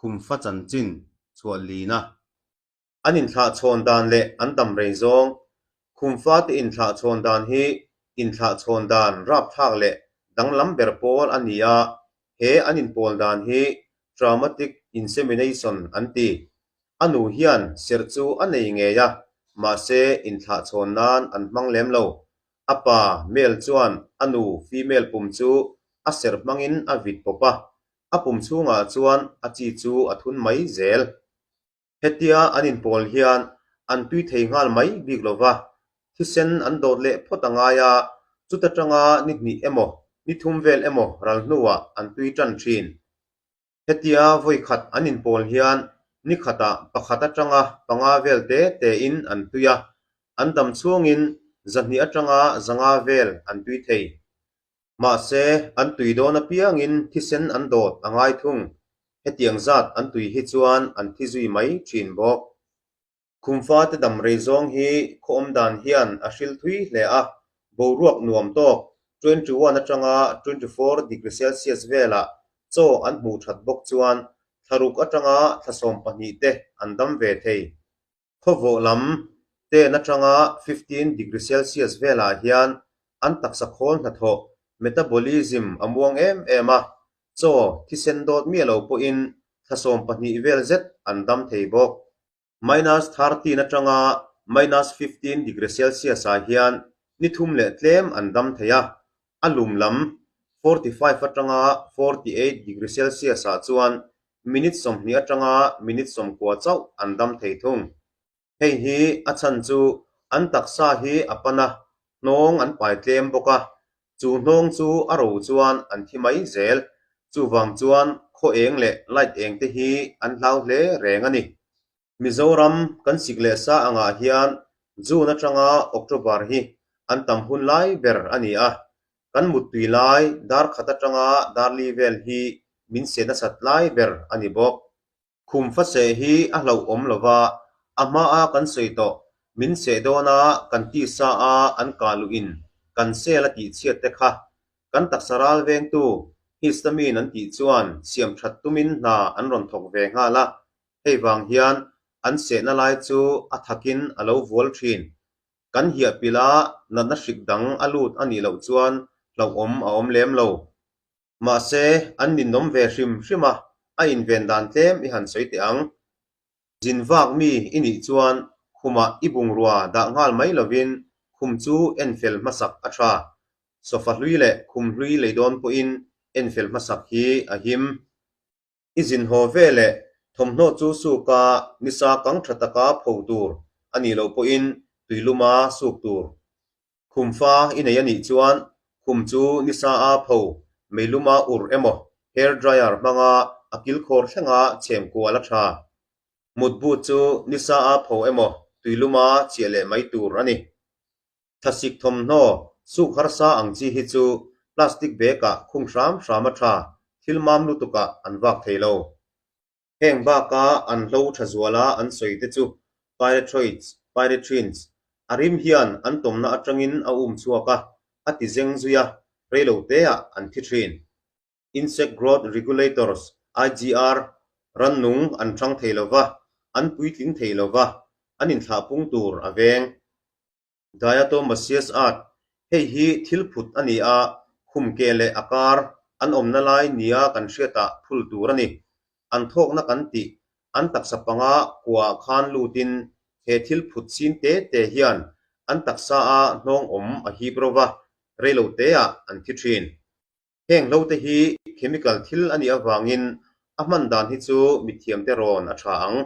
Khumfa chanchin chhuah lina. An inthlahchhawn dan leh an damrei zawng. Khumfate inthlahchhawn dan hi inthlahchhawn dan rapthlak leh danglam ber pawl a ni a, he an inpawl dan hi traumatic insemination an ti. A nu hian serh chu a nei ngei a, mahse inthlahchhawn nan an hmang lem lo. A pa, male, chuan a nu, female, pum chu a serh hmangin a vit pawp a, a pum chhungah chuan a chi chu a thun mai zel. Hetia an inpawl hian an tui thei nghal mai bik lo va, thisen an dawt leh phawt a ngai a, chuta tanga ni hnih emaw, ni thum vel emaw ral hnuah an tui tan thin. Hetia vawi khat an inpawl hian ni khatah pakhat atanga panga vel te tein an tui a, an dam chhungin zahnih atanga zanga vel an tui thei. Mahse, an tui dawn apiangin thisen an dawt a ngai thung. Hetiang zat an tui hi chuan an thi zui mai thin bawk. Khumfa te dam rei zawng hi khaw awm dan hian a hril thui hle a, boruak nuam tawk 21 atanga 24 degree celsius velah chaw an hmuh that bawk chuan thlaruk atanga thla 12 te an dam ve thei. Khawvawh lam 10 atanga 15 degree celsius velah hian an taksa khawl hnathawh, metabolism, a muang em em a, chaw thisen dawt miah lo pawhin thla 12 vel zet an dam thei bawk. Minus 13 atanga minus 15 degree celsius ah hian ni thum leh tlem an dam thei a, a lum lam 45 atanga 48 degree celsius ah chuan minute 20 atanga minute 90 chauh an dam thei thung. Hei hi a chhan chu an taksa hi a pan a, hnawng an pai tlem bawk a, chu hnawng chu a ro chuan an thi mai zel. Chuvang chuan khaw eng leh light eng te hi an hlau hle reng a ni. Mizoram kan sik leh sa angah hian June atanga October hi an tam hun lai ber a ni a, kan muttui lai dar khat atanga dar li vel hi min se nasat lai ber a ni bawk. Khum fa seh hi a hlauhawm lo va, a hmaa kan sawi tawh, min seh dawna kan tisa a an kah luhin kan cell a tihchhiat te kha kan taksa ral vengtu histamine an tih chuan siam that tumin hna an rawn thawk ve nghal a, hei vang hian an sehna lai chu a thakin a lo vual thin. Kan hiah pilh a natna hrik dang a lut a nih loh chuan hlauhawm a awm lem lo. Mahse, an ninawm ve hrim hrim a, a inven dan tlem i han sawi teh ang. Zin vak mi i nih chuan khumah i bungrua dah nghal mai lovin khum chu en fel hmasak a tha. Sofa hlui leh khum hlui lei dawn pawhin en fel hmasak hi a him. I zin haw ve leh thawmhnaw chu suk a nisa kang tha taka pho tur a nih loh pawhin tuiluma suk tur. Khum fa i nei a nih chuan khum chu nisa a pho meiluma ur emaw hair dryer hmanga a kilkhawr thlenga chhem kual a tha. Mutbu chu nisa a pho emaw tuiluma chiah leh mai tur a ni. Thlasik thawmhnaw suk harsa ang chi hi chu plastic bag ah khung hram hram a tha, thil mam lutuk ah an vak thei lo. Heng baka an hlo tha zuala an sawi te chu pyrethroids, pyrethrins, a rim hian an tawmna atangin a um chhuak a, a ti zeng zui a, reilo te ah an thi thin. Insect Growth Regulators, IGR, rannung an hrang thei lova, an puitling thei lova, an inthlah pung tur a veng. Diatomaceous earth, Hei hi thil phut a ni a, khum ke leh a kar an awmna lai nia kan hriatah phul tur a ni. An thawkna kan tih, an taksa panga kuaah khan lutin he thil phut chin te te hian an taksa a hnawng awm a hip ro va, reilo teah an thi thin. Heng hlo te hi chemical thil a nih avangin a hman dan hi chu mithiamte rawn a tha ang.